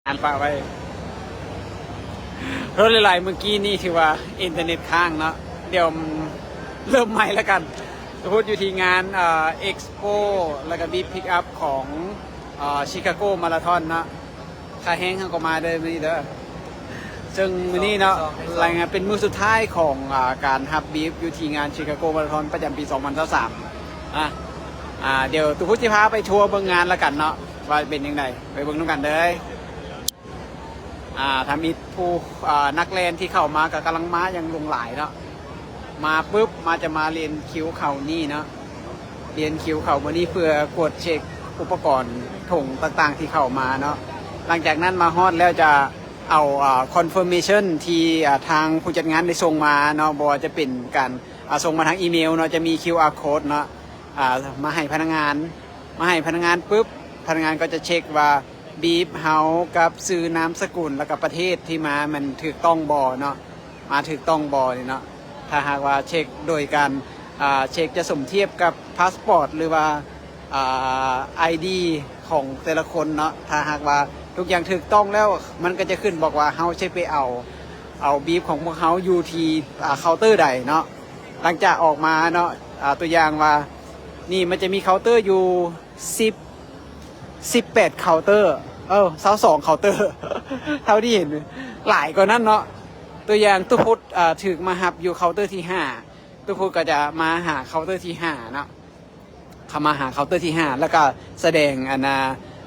ອ່ານປະໄວ້. ໂທດຫຼາຍໆ ມື້ກີ້ນີ້ຖືວ່າອິນເຕີເນັດຄ້າງເນາະ, ດຽວເລີ່ມໃໝ່ລະກັນ. ທຸກຄົນຢູ່ທີ່ງານ ເອີ່ Expo ແລ້ວກໍ Beef Pickup ຂອງ ເອີ່ Chicago Marathon ເນາະ. ຄ່າແຮງເຮົາກໍມາເດີມື້ນີ້ເດີ. ເຊິ່ງມື້ນີ້ເນາະ ລາຍງານເປັນມື້ສຸດທ້າຍຂອງ ອ່າ ການຮັບ Beef ຢູ່ທີ່ງານ Chicago Marathon ປະຈຳປີສອງພັນຊາວສາມ. ອ່າ ອ່າ ດຽວຕຸກຄຸດຊິພາໄປທົວເບິ່ງງານລະກັນເນາະ ວ່າເປັນຈັ່ງໃດ, ໄປເບິ່ງນຳກັນເດີ. ອ່າ ທຳອິດຜູ້ ອ່າ ນັກແລ່ນທີ່ເຂົ້າມາກໍກຳລັງມາຢ່າງຫຼວງຫຼາຍເນາະ. ມາປຶບ ມາ ຈະມາລຽນຄິວເຂົ້ານີ້ເນາະ, ລຽນຄິວເຂົ້າມື້ນີ້ເພື່ອກວດເຊັກອຸປະກອນຖົງຕ່າງໆທີ່ເຂົ້າມາເນາະ. ຫຼັງຈາກນັ້ນມາຮອດແລ້ວຈະເອົາ ອ່າ confirmation ທີ່ ອ່າ ທາງຜູ້ຈັດງານໄດ້ສົ່ງມາເນາະ, ບໍ່ວ່າຈະເປັນການ ອ່າ ສົ່ງມາທາງອີເມວເນາະ, ຈະມີ QR code ເນາະ ອ່າ ມາໃຫ້ພະນັກງານ, ມາໃຫ້ພະນັກງານປຶບ ພະນັກງານກໍຈະເຊັກວ່າ beef ເຮົາກັບຊື່ນາມສະກຸນ ແລ້ວກໍປະເທດທີ່ມາມັນຖືກຕ້ອງບໍ່ເນາະ, ມາຖືກຕ້ອງບໍ່ນີ້ເນາະ. ຖ້າຫາກວ່າເຊັກໂດຍການ ອ່າ ເຊັກຈະສົມທຽບກັບພາສປອດ ຫຼືວ່າ ອ່າ ID ຂອງແຕ່ລະຄົນເນາະ. ຖ້າຫາກວ່າທຸກຢ່າງຖືກຕ້ອງແລ້ວ ມັນກໍຈະຂຶ້ນບອກວ່າເຮົາຊິໄປເອົາ ເອົາ beef ຂອງພວກເຮົາຢູ່ທີ່ ອ່າ ເຄົາເຕີໃດເນາະ. ຫຼັງຈາກອອກມາເນາະ ອ່າ ຕົວຢ່າງວ່າ ນີ້ມັນຈະມີເຄົາເຕີຢູ່ສິບ ສິບແປດເຄົາເຕີ ເອີ ຊາວສອງເຄົາເຕີ ເທົ່າທີ່ເຫັນ ຫຼາຍກວ່ານັ້ນເນາະ. ຕົວຢ່າງ ຕຸກຄຸດ ອ່າ ຖືກມາຮັບຢູ່ເຄົາເຕີທີຫ້າ, ຕຸກຄຸດກໍຈະມາຫາເຄົາເຕີທີຫ້າເນາະ, ເຂົ້າມາຫາເຄົາເຕີທີຫ້າ ແລ້ວກໍສະແດງອັນນ່າ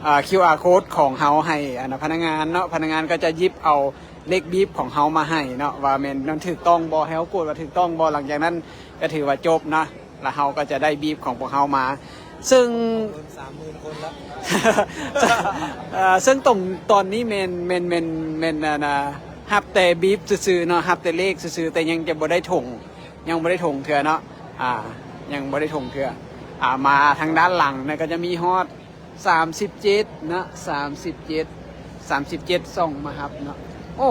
ອ່າ QR code ຂອງເຮົາໃຫ້ອັນນ່າພະນັກງານເນາະ. ພະນັກງານກໍຈະຫຍິບເອົາເຫຼັກ beef ຂອງເຮົາມາໃຫ້ເນາະ ວ່າແມ່ນມັນຖືກຕ້ອງບໍ່, ໃຫ້ເຮົາກວດວ່າຖືກຕ້ອງບໍ່. ຫຼັງຈາກນັ້ນກໍຖືວ່າຈົບເນາະ. ແລ້ວເຮົາກໍຈະໄດ້ beef ຂອງພວກເຮົາມາ ເຊິ່ງ ສາມໝື່ນຄົນລະ ເຊິ່ງຕົງ ຕອນນີ້ແມ່ນ ແມ່ນ ແມ່ນ ແມ່ນ ອັນນ່າ ຮັບແຕ່ beef ຊື່ໆເນາະ, ຮັບແຕ່ເລກຊື່ໆ ແຕ່ຍັງຈະບໍ່ໄດ້ຖົງ ຍັງບໍ່ໄດ້ຖົງເທື່ອເນາະ. ອ່າ ຍັງບໍ່ໄດ້ຖົງເທື່ອ. ອ່າ ມາທາງດ້ານຫຼັງນະ ກໍຈະມີຮອດ ສາມສິບເຈັດເນາະ ສາມສິບເຈັດ ສາມສິບເຈັດຊ່ອງມາຮັບເນາະ. ໂອ້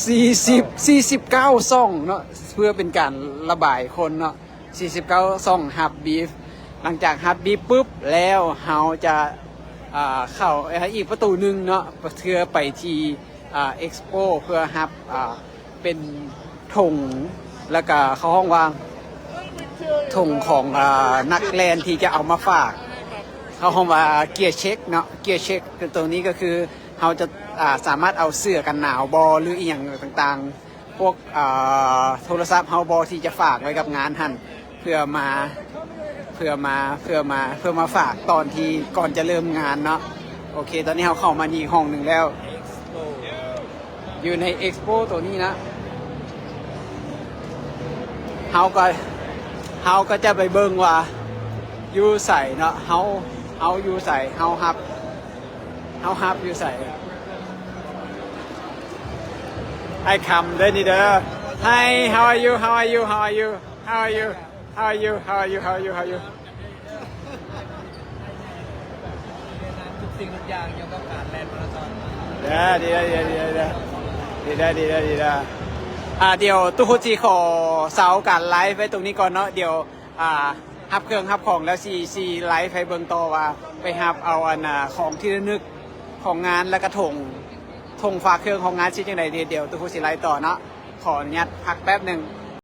ສີ່ສິບ ສີ່ສິບເກົ້າຊ່ອງເນາະ ເພື່ອເປັນການລະບາຍຄົນເນາະ. ສີ່ສິບເກົ້າຊ່ອງຮັບ beef. ຫຼັງຈາກຮັບ beef ປຶບແລ້ວ ເຮົາຈະ ອ່າ ເຂົ້າ ເອີ ອີກປະຕູໜຶ່ງເນາະ ເພື່ອໄປທີ່ ອ່າ Expo ເພື່ອຮັບ ອ່າ ເປັນຖົງ ແລ້ວກະເຂົາຮ້ອງວ່າຖົງຂອງ ອ່າ ນັກແລ່ນທີ່ຈະເອົາມາຝາກ, ເຂົາຮ້ອງວ່າ gear check ເນາະ, gear check ໂຕນີ້ກໍຄືເຮົາຈະ ອ່າ ສາມາດເອົາເສື້ອກັນໜາວບໍ່ ຫຼື ອີ່ຫຍັງຕ່າງໆ ພວກ ອ່າ ໂທລະສັບເຮົາບໍ່ ທີ່ຈະຝາກໄວ້ກັບງານຫັ້ນ ເພື່ອມາ ເພື່ອມາ ເພື່ອມາ ເພື່ອມາຝາກຕອນທີ່ ກ່ອນຈະເລີ່ມງານເນາະ. ໂອເຄ ຕອນນີ້ເຮົາເຂົ້າມານີ້ຫ້ອງໜຶ່ງແລ້ວ ຢູ່ໃນ Expo ໂຕນີ້ນະ. ເຮົາກໍ ເຮົາກໍຈະໄປເບິ່ງວ່າຢູ່ໃສເນາະ, ເຮົາ ເຮົາຢູ່ໃສ, ເຮົາຮັບ ເຮົາຮັບຢູ່ໃສ. I come ເດີນີ້ເດີ. Hi, how are you? How are you? How are you? How are you? How are you? How are you? How are you? How are you? ທຸກສິ່ງທຸກຢ່າງກ່ຽວກັບການແລ່ນມາລາທອນ. ເດີ ດີເດີ ດີເດີ ດີເດີ ດີເດີ ດີເດີ ດີເດີ. ອ່າ ດຽວຕຸກຄຸດຊິຂໍເຊົາການໄລຟ໌ໄວ້ຕົງນີ້ກ່ອນເນາະ. ດຽວ ອ່າ ຮັບເຄື່ອງຮັບຂອງແລ້ວຊິ ຊິໄລຟ໌ໃຫ້ເບິ່ງຕໍ່ວ່າໄປຮັບເອົາອັນ ອ່າ ຂອງທີ່ລະນຶກຂອງງານ ແລ້ວກະຖົງ ຖົງຝາກເຄື່ອງຂອງງານຊິຈັ່ງໃດ. ດຽວຕຸກຄຸດຊິໄລຟ໌ຕໍ່ເນາະ. ຂໍອະນຸຍາດພັກແປັບໜຶ່ງ.